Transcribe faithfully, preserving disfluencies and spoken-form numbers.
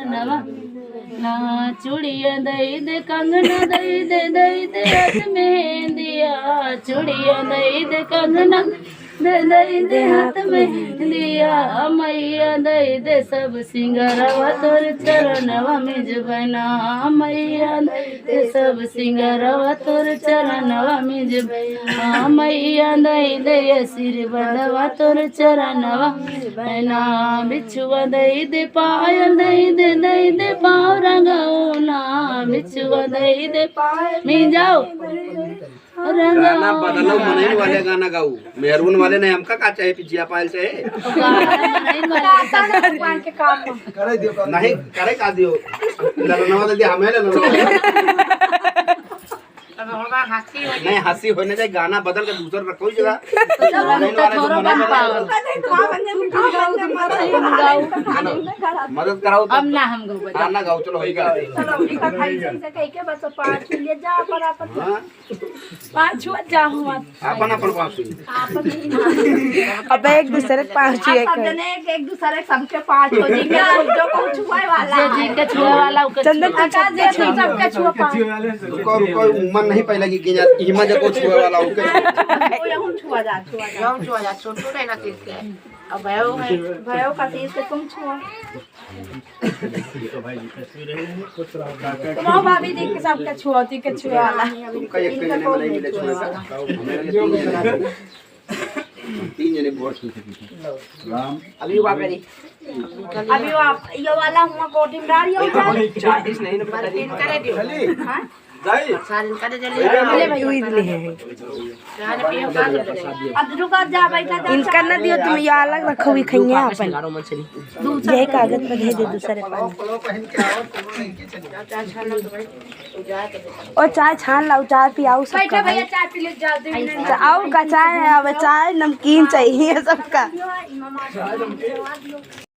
नवा ना चूड़िया दई दे, कंगना दई दे, दई दे हाथ मेहंदिया। चूड़िया दई दे, कंगना दे, दई दे हाथ मेहंदिया। मैया दई दे सब सिंगारवा तोर चरणवा में जबना। मैया दई दे सब सिंगारवा तोर चरणवा में जबना। मैया दई दे आशीर्वादवा तोर चरणवा में जबना। बिछुआ दई दे, पायल दई दे, दई दे पाँव रंगौना। बिछुआ दई दे, पायल में जाओ। गाना बदलो, मनइन वाले गाना गाऊ। मेहरून वाले नहीं, हमका का चाहे, पिछिया पायल चाहे। गाना मनइन वाले गाना। भगवान के काम में। नहीं, करे का दियो? ललनवा दे दिया, हमें ललनवा। अब हमार हंसी हो जाए। नहीं, हंसी होने जाए, गाना बदल के दूसर रखो ही जगह। तो चलो, मनइन वाले तो थोड़ा मनइन वाले। मदद कराओ तो। अब ना हम गाऊ, बजा। हाँ, ना गाओ, चलो, वही गाओ। चलो, उनका भाई से कह के बस पाँच ले जा, पर अपन हाँ। पाँच हुआ जा हुआ। अपन, अपन पाँच हुई। अब एक दूसरे के पाँच हुई, आप सब एक। जने एक, एक दूसरे के सबके पाँच हो जाएंगे। जो कुछ हुए वाला जो है। जिनके छुए वाला, ओके चंदन, छुए। अच्छा, जे तुम सबके छुआ पाँच। रुको, रुको, उम्र नहीं पहले की गिना, हिम्मत जो कुछ हुए वाला, ओके। वो ये हम छुआ जा, छुआ जा। हम छुआ जा, छोटू रहना तीस के। अब भयो है। भयो का तीस के तुम छुआ। तुम्हारा भाभी देख के सबके छुआ, ठीक है, छुआ वाला। तुमका एक इनका महीने में कौन नहीं मिले छुआ छुआ वाला? हमें लगे तीन जने। तीन जने बहुत खुश हैं। राम। अभी वो आप, अभी वो आप, ये वाला हुआ कोटिंग डाल, ये वाला। चालीस नहीं ना, पता नहीं। इनका दे दियो। हाँ? सारे इनका दे दियो। ले भाई, वही ले है। अब रुको, जा बैठा, जा। इनका ना दियो, तुम ये अलग रखो, भी खाइए अपन। यही कागज पर दे दे, दूसरे पर। ओ चाय छान लाओ, चाय पियाओ सबका। बैठा भैया, चाय पी ले, जा दे। तो और का चाय है, अब चाय नमकीन चाहिए सबका।